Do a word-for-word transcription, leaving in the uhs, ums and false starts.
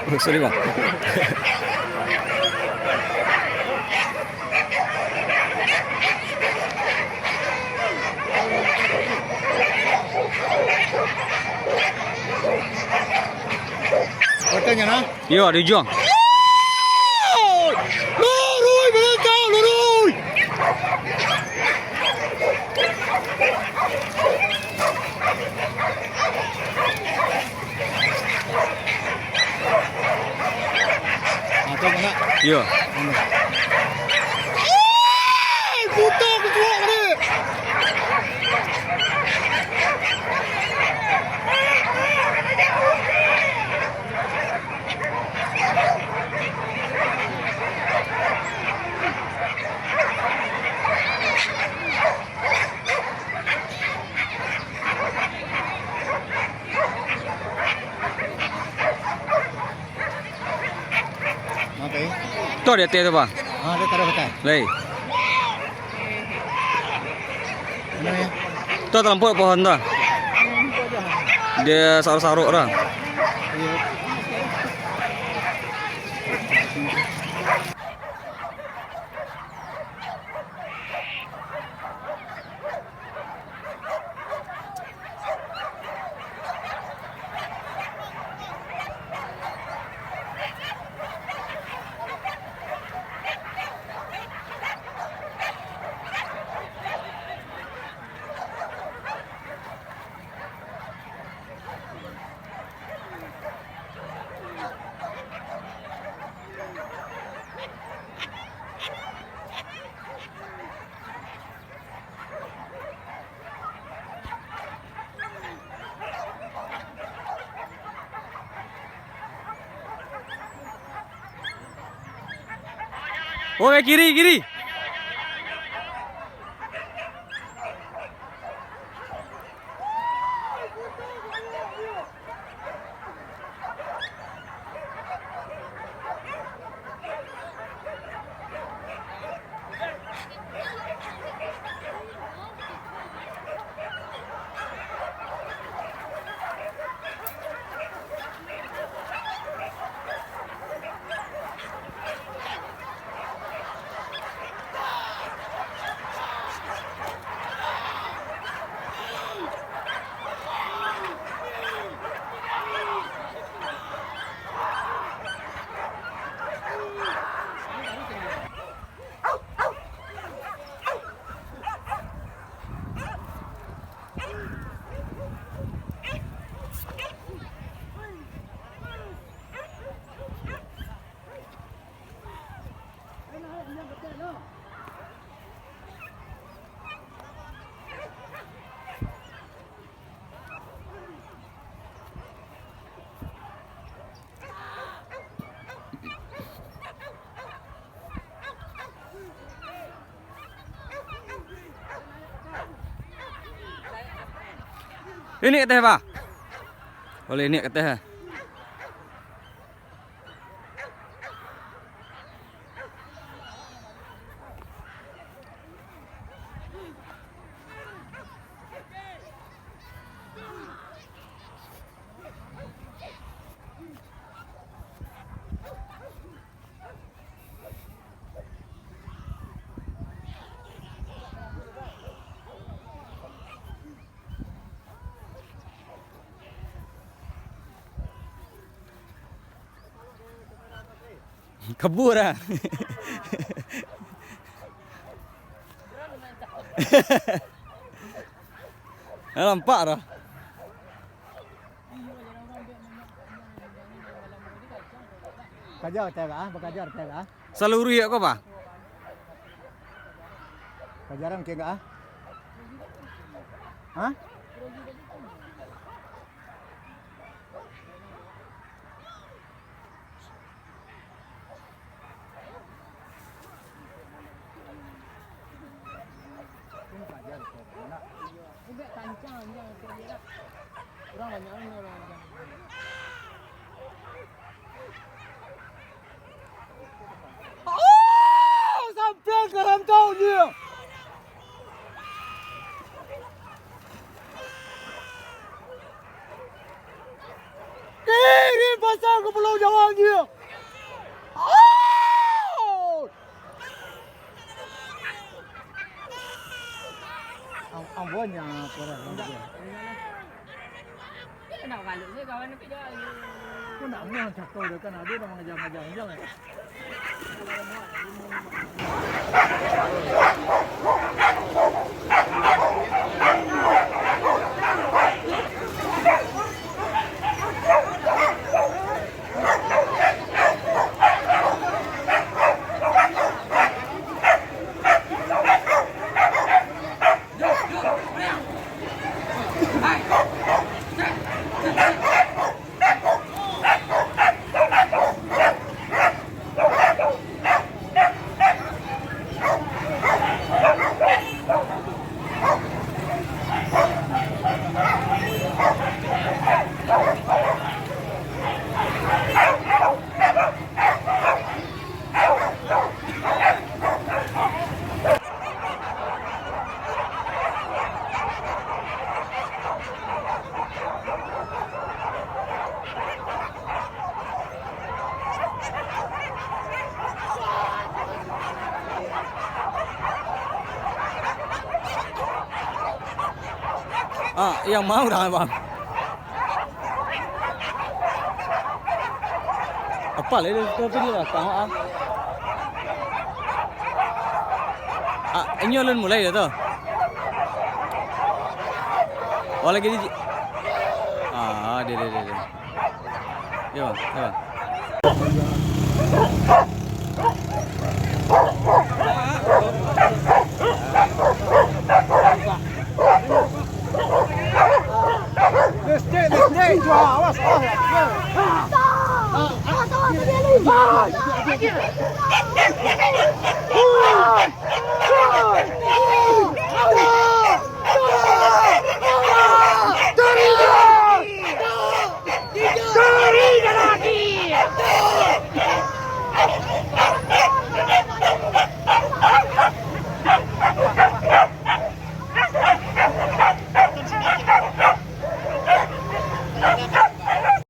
Oh, sorry, Bang. Kotanya, nah? Iyo, di ujuang. Lurui, balantang, lurui! Ah, tu mana? Iyo. Mana? Eh, putar kecuali tadi. Oke. Tu di ateh tu, Pak. Ah, dia taruh atas. Lai. Mana ya? Tu talampau pohon tu. Dia saruk-saruk tu. Iya. Oi, kiri, kiri. Ini kateh, Pak. Boleh ini kateh. Kabur ah. Nampak dah. Kaja teh ah, bakaja teh ah. Saluruih ko, Pak? Kajaran ke enggak ah? Hah? Oh, sampai ke rantau dia. Kirim pasang ke Pulau Jawa, anjing. Oh! Am-, ambonya kurang. Kau nak muah cakau dia kan, ada orang ajar-ajar, anjing, eh. Ah, yang mau dah, Bang. Apa lah itu, tu, tu di belakang, ah. Ah, ini ulun mulai dah tu. Oh, lagi di, ah, dia, dia, dia, dia. Ya, Bang, ya, Bang. Listrik, listrik, jual, awas, awas. Ah, ah. Ah, ah.